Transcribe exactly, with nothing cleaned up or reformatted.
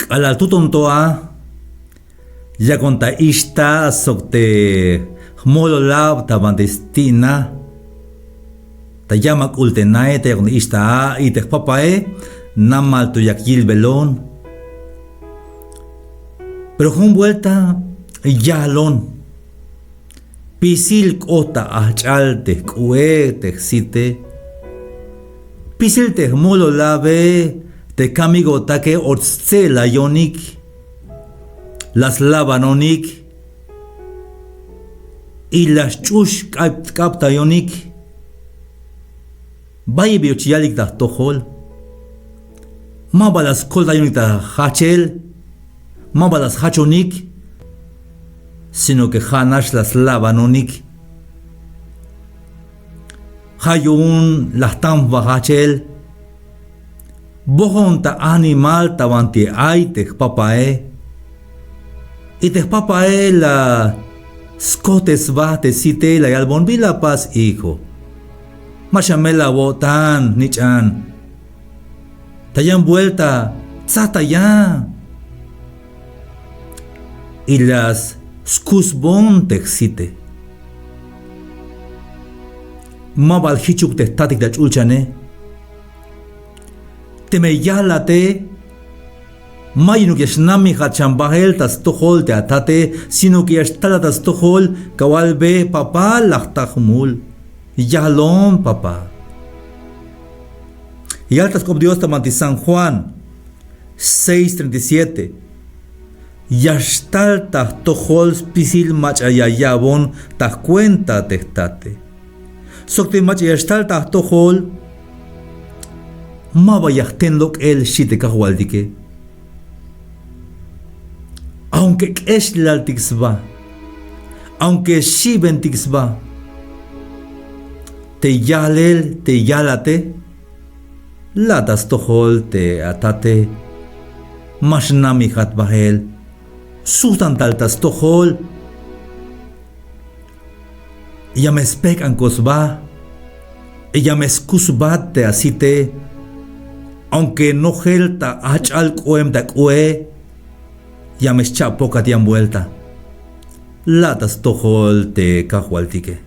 K'alal tuton to a, yakon ta ixta sok te jmololab ta banti sti' na. Ta yama k'ul te nae, ta yakon ta ixta a, y te jpapae namal to yak yilbelon. Pero jun buelta yalon. Pisil k'ot ta ajch'al te jk'u'e, te jsite. Pisil te jmololabe, te jkamigotake och stse'layonik. La slabanonik. Y la xch'ux k'ab-, k'abtayonik. Bayel bi och yalik ta jtojol. Ma ba la skoltayonik ta jajchel. Ma ba la sjachonik. Sino que ja' nax la slabanonik. Ja' yu'un la jtam jba jajchel. Bojon ta animal ta banti ay te jpapae. Y te jpapae la skojtes sba te site, la yalbon: Bi la pas, hijo. Ma xamel awo'tan, jnich'an. Ta yan buelta, tsat aya. Y la skusbon te jsite. Ma bal jichuk te jtatik ta ch'ulchane. Teme yalate, ma yu'unuk ya xnamijat xan bael ta stojol te atate, sino que ya xtalat ta stojol, kawalbe: Papá, la jta jmul. Yalon, papá. Yal ta sk'op Dios ta banti San Juan seis treinta y siete. Ya xtal ta jtojol spisil mach'a ya ya'bon ta jcuenta te jtate. Sok te mach'a ya xtal ta jtojol, ma ba ya jten lok'el, xchi te Kajwaltike. Aunque k'exlaltik sba, aunque xibentik sba, te yalel, te yalate, la' ta stojol te atate, ma xnamijat bael, sujtan tal ta stojol. Ya me spejk'ankot sba, ya me skusbat te asite, aunque nojel ta ajch'al k'oem ta k'u'e, ya me xcha'pokat yan buelta. La' ta stojol te Kajwaltike.